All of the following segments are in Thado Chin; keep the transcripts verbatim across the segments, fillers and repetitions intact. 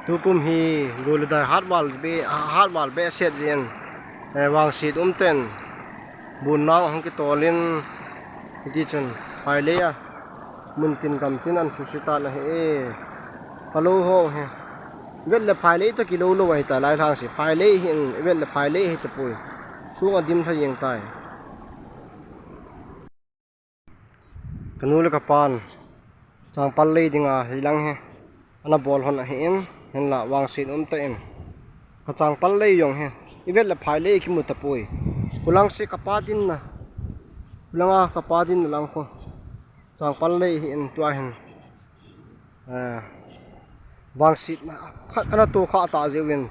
Tukum hi gol le dai hat val be, hat val be set jin, eh, vangset umtah in bun nang hung kitol in, hiti chun phailei a mun tin gam tin ana suhset tan ahi e. Ka lou ho hi vet le phailei toh kilou lou ahi ta lai lang si, phailei hi in, vet le phailei hi tapoi. Sung a dim lha jeng tai. Ka nu le ka pan changpal lei dinga hilang hi ana bol hon ahi in, hinlah vangset umtah in ka changpal lei jong hi i vet le phailei kimu tapoi. Hulang se ka pa dinna, hulanga ka pa dinna lang khu changpal lei hi in tua hin, eh, vangsetna khat ana to kha ta jeh uvin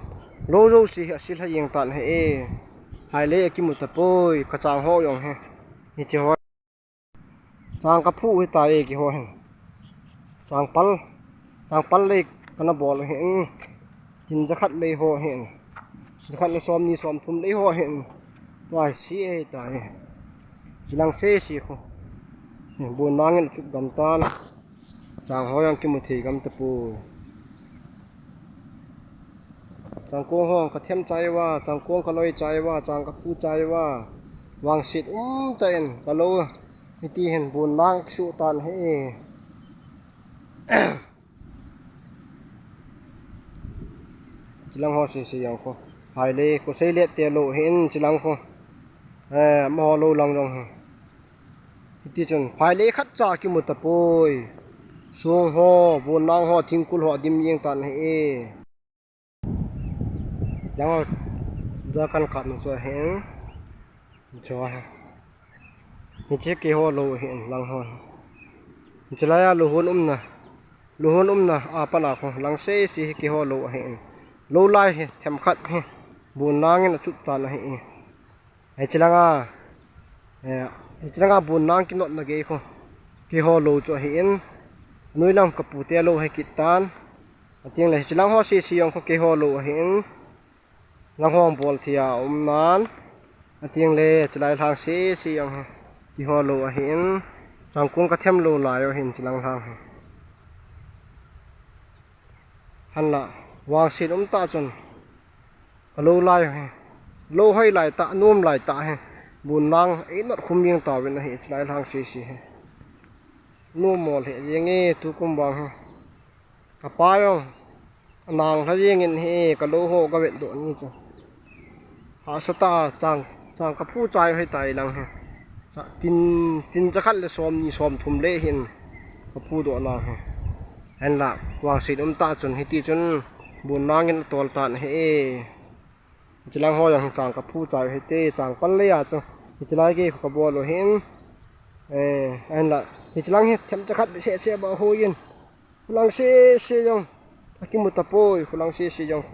lou jouse hi asil ha jeng tan ahi e. Phailei akimu tapoi, ka chang ho jong hi hiche ho. Chang ka phu hi ta e, kiho hin. Changpal, changpal lei kana bol hi in. Tin jakhat lei ho hi in. Jakhat le som ni som thum lei ho hi in. Tua hi si e ta e. Chilang se si khu. Bun nang in chuk gam tan. Chang ho jong kimu thei gam tapoi. Changkong ho ka them chai uva, changkong ka loi chai uva, chang ka phu chai uva. Vangset umtah in ka lou hiti hin bun nang kisuh tan ahi. Chilang ho sese jong khu. Phailei khu sei let te lou hi in chilang khu. Eh, amaho lou lang jong hi. Hiti chun phailei khat cha kimu tapoi. Sung ho, bun nang ho, thingkul ho adim jeng tan ahi e. Jang ho, ja kan kap na chu ahi in. Chu ahi. Hiche keiho lou ahi in lang ho. Hiche lai a luhun umna. Luhun umna a pat a khu lang sese hi keiho lou ahi in. Lou lai hi themkhat hi bun nang in achut tan ahi e. Hiche langa, eh, hiche langa bun nang kinotna gei khu keiho lou chu ahi in. Anoi lam ka pute lou ahi kit tan. Ateng le hiche lang ho sese jong khu keiho lou ahi in. Lang ho bol thei a um nan. Ateng le hiche lai lang sese jong khu keiho lou ahi in. Changkong ka them lou lai ahi in hiche lang lang hi. Hinlah vangset umtah chun ka lou lai hi, lou hoi lai tah, nom lai tah hi, bun nang ei not khum jeng tauvin ahi, hiche lai lang sese hi. Nom mo le jeng e tukum vang hi. Ka pa jong anang lha jeng in ahi, ka lou ho ka vet doh ni chu. Hahsa tah a chang, chang ka phu chai hoi tai lang hi. Cha, tin, tin jakhat le som ni som thum le hin ka phu doh nang hi. Hinlah vangset umtah chun hiti chun bun nang in atol tan ahi e. Hiche lang ho jong chang ka phu chai hite, changpal lei a chu hiche lai gei khu ka bol u hin. Eh, hinlah hiche lang hi them jakhat sese ba hoi in. Hulang sese jong akimu tapoi, hulang sese jong.